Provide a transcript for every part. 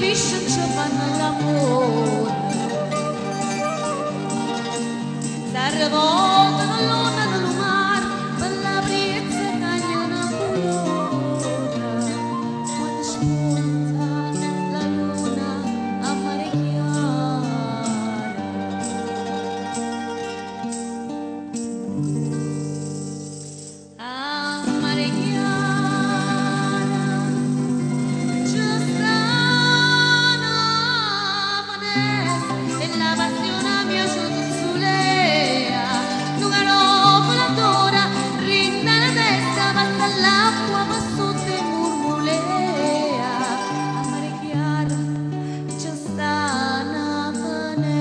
pisce nce fanno l'ammore. S'arrevotano ll'onne de lu mare, pe' la priezza cagnano culore. Quanno sponta la luna a Marechiaro. A Marechiaro ce sta 'na fenesta e la passione mia ce tuzzulea. Nu garofano addora dint' 'a 'na testa, passa l'acqua pe' sotto e murmulea. A Marechiaro ce sta 'na fenesta.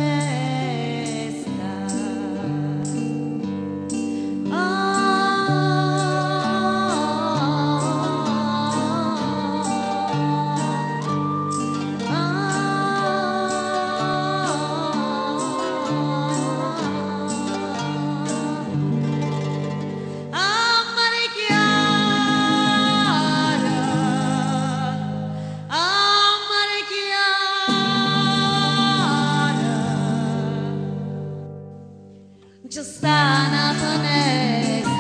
A Marechiaro, a Marechiaro, nce sta 'na fenesta.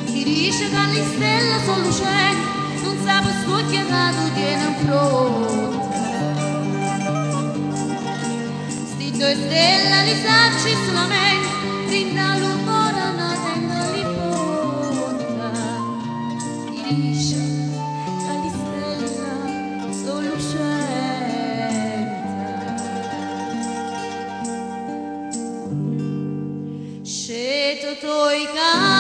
Chi dice ca li stelle so' lucente, nun sape st'uocchie ca tu tiene 'nfronte. Sti ddoje stelle li saccio i' sulamente, dint' 'a lu core ne tengo li ponte. Chi dice ca li stelle so' lucente. Scétate oi cane.